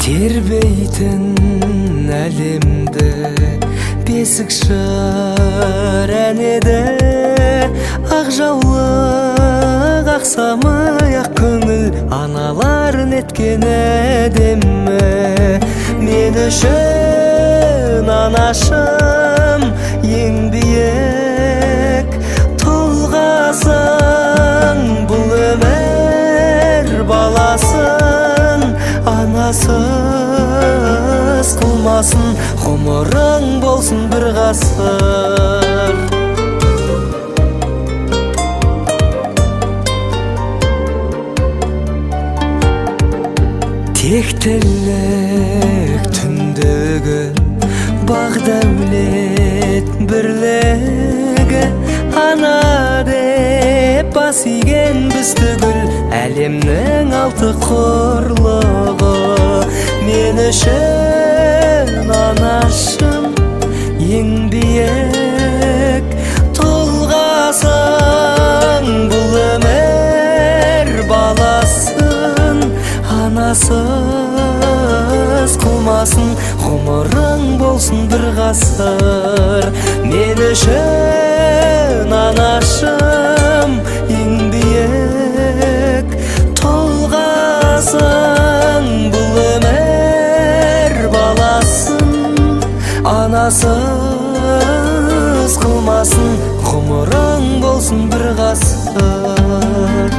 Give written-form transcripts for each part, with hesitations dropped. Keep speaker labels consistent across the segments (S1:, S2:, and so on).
S1: Тербейтін әлемді бесік жыр ән еді. Ақ жаулық, ақ самай, ақ көңіл аналар неткен әдемі. Мен үшін анашым ең биік тұлғасың, бұл өмір баласын анасыз қылмасын, ғұмырың болсын бір ғасыр. Тектілік түндігі, бақ дәулет бірлігі, ана деп бас иген біз түгіл әлемнің алты құрлығы. Мен үшін анашым ең биік тұлғасың, бұл өмір баласын анасыз қылмасын, ғұмырың болсын бір ғасыр. Мен үшін анашым ең биік тұлғасың, бұл өмір баласын анасыз қылмасын, ғұмырың болсын бір ғасыр.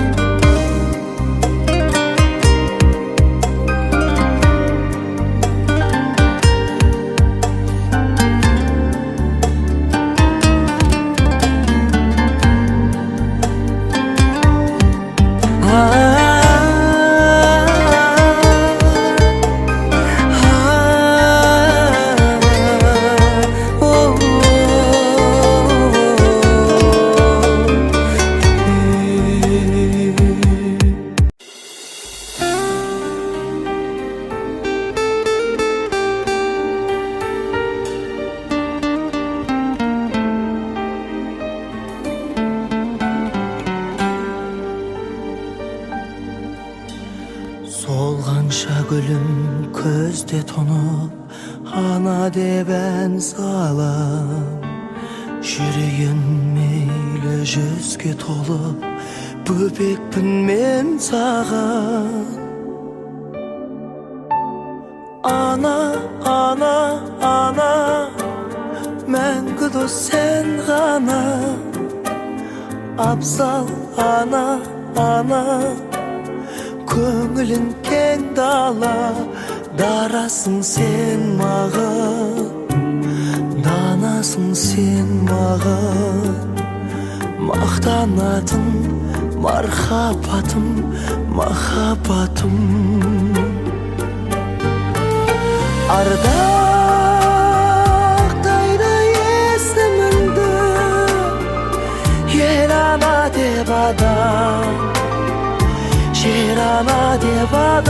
S2: Солғанша гүлім көзде тұнып, ана деп ән салам. Жүрейін мейлі жүзге толып, бөбекпін мен саған. Ана, ана, ана, мәңгі дос сен ғана. Абзал ана, ана, көңілің кең дала, дарасың сен маған, данасың сен маған. Мақтанатын мархабатым, махаббатым. Ардақтайды есіміңді ел ана деп адам, жер ана деп адам.